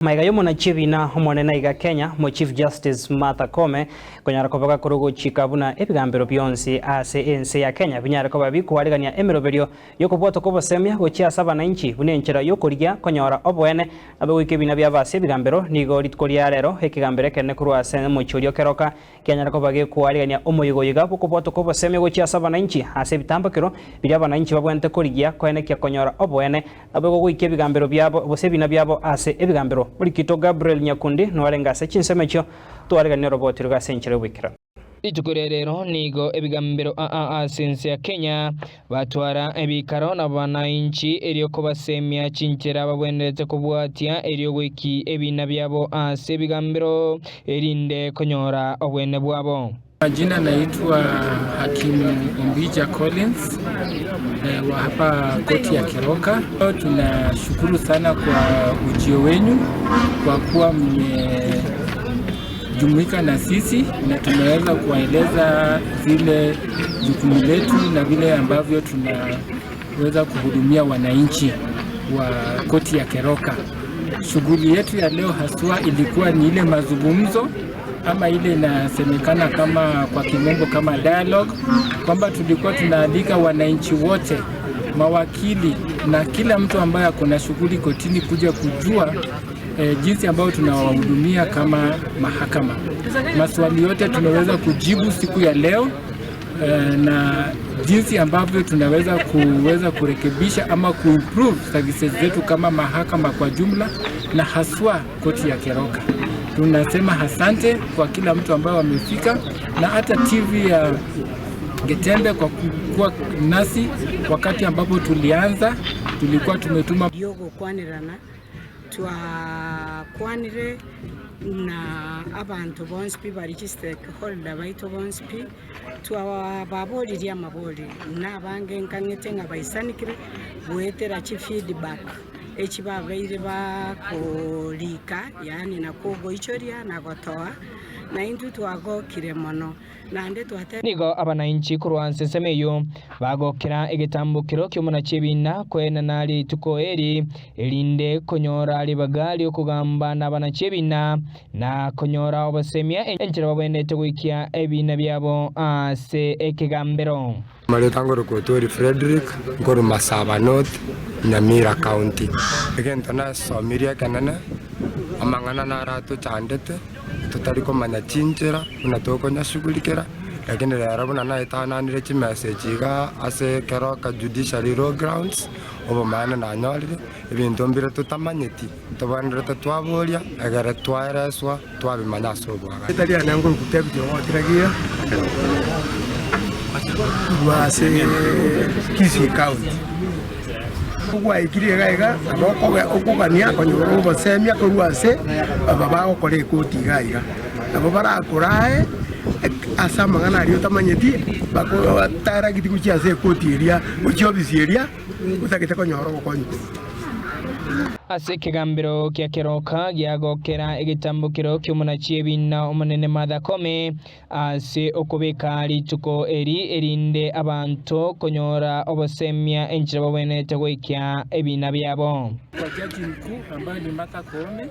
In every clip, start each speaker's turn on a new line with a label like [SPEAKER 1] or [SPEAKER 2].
[SPEAKER 1] Magega y'omonachi ebina omonene aiga Kenya, Mo Chief Justice Martha Koome, konyara koba gakora ogochika buna ebigambero bionsi ase ense ya Kenya binyare koba bikoarigania emeroberio y'okobwatwa kw'obosemia gochia ase abananchi buna enchera y'okorigia konyora oboene nabe goika ebina biabo ase ebigambero nigo rituko ria rero ekegambero ekenene korwa ase omochie oria o Keroka Kianyare koba gekoarigania omoyega-oyega bw'okobwatwa kw'obosemia gochia ase abananchi ase ebitambokero biria abananchi babwenerete korigia koenekia konyora oboene, naboigo goikia ebigambero biabo gose ebina biabo ase ebigambero. Morikito Gabriel Nyakundi noarenge ase chinsemo echio twarigania oroboti roiga ase enchera y'oboikeranu.
[SPEAKER 2] Rituko ria rero nigo ebigambero aa ase ense ya Kenya Batwara ebiikaro nabanainchi, erio kobasemia chinchera babwenerete kobwatia, erio goikia ebiina biabo ase ebigambero, erinde konyora obwene bwabo.
[SPEAKER 3] Majina naitwa Hakimu Ombija Collins wa hapa koti ya Keroka. Tunashukuru sana kwa ujio wenyu kwa kuwa mmejumuika na sisi na tumeweza kuwaeleza zile jukumu letu na vile ambavyo tunaweza kuhudumia wananchi wa koti ya Keroka. Shughuli yetu ya leo haswa ilikuwa ni ile mazungumzo ama ile inasemekana kama kwa kimombo kama dialogue, kwamba tulikuwa tunaalika wananchi wote, mawakili na kila mtu ambaye ako na shughuli kotini kuja kujua eh, jinsi ambayo tunawahudumia kama mahakama. Maswali yote tumeweza kujibu siku ya leo eh, na jinsi ambavyo tunaweza kuweza kurekebisha ama kuimprove services zetu kama mahakama kwa jumla na haswa koti ya Keroka. Tunasema asante kwa kila mtu ambaye wamefika na hata TV ya Getembe kwa kuwa nasi wakati ambapo tulianza, tulikuwa tumetuma
[SPEAKER 4] Ri'ogokwanerana Twakwanire na abanto bonsi pi baria chistakeholder baito bonsi pi, twababoririe amabori na abange nkang'ete ng'a baisanikire goetera chifeedback echi babeire bakorika yaani na kogoichoria na gotoa, na intwe twagokire mono. Naende twatebire.
[SPEAKER 2] Nigo abanainchi korwa ase ensemo eyio bagokera egetambokero ki'omonachi ebiina koenana rituko eri, erinde konyora ribaga ri'okogamba nabanachi ebiina, na konyora obosemia enchera babwenerete goikia ebiina biabo ase ekegambero.
[SPEAKER 5] Amarieta ngorokwa Otwori Fredrick, nkorwa Masaba North, Nyamira County. Egento nasomirie ekenene, amang'ana naro atochandete, totari komanya chinchera buna tokonyashughulikera, lakini rero buna naetananire chimessage igaa ase Keroka Judiciary Law Grounds, obomaene nanyorire, ebinto mbire totamanyeti, tobwenerete twaboria egere twaereswa twabimanya ase oboagachi.
[SPEAKER 6] Erieta riane nkorokwa David Ong'otire Giya, korwa ase Kisii County. Gwaikire iga iga nabo okoge okogania konyora obosemia korwa ase aba bagokora ekoti iga iga. Nabo barakorae ase amang'ana aria otamanyeti, bakotarageti gochia ase ekoti eria, gochia ofisi eria otagete konyora obokonyi korwa.
[SPEAKER 2] Ase ekegambero kia keroka giagokera egetambokero ki'omonachi ebiina omonene Martha Koome, ase okobeka rituko eri erinde abanto konyora obosemia enchera babwenerete goikia ebiina biabo.
[SPEAKER 3] Kwa jaji mkuu ambaye ni Martha Koome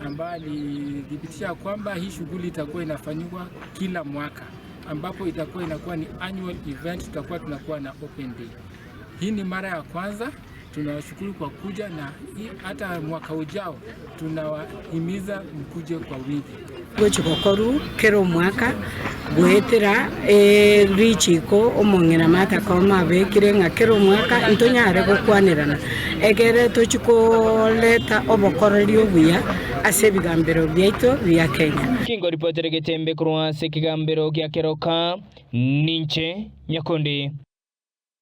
[SPEAKER 3] ambaye alithibitisha kwamba hii shughuli itakuwa inafanyiwa kila mwaka ambapo itakuwa inakuwa ni annual event, tutakuwa tunakuwa na open day. Hii ni mara ya kwanza. Tunawashukuru kwa kuja na hata mwaka ujao tunawahimiza mkuje kwa wingi.
[SPEAKER 4] Gochia gokorwa kera omwaka goetera erichiko omong'ina Martha Koome abekire ng'a kera omwaka ntonyare gokwanerana egere tochie koreta obokoreri obuya ase ebigambero biaito bia Kenya.
[SPEAKER 2] Kingoripotere getembe korwa ase ekegambero gia keroka, ninche Nyakundi.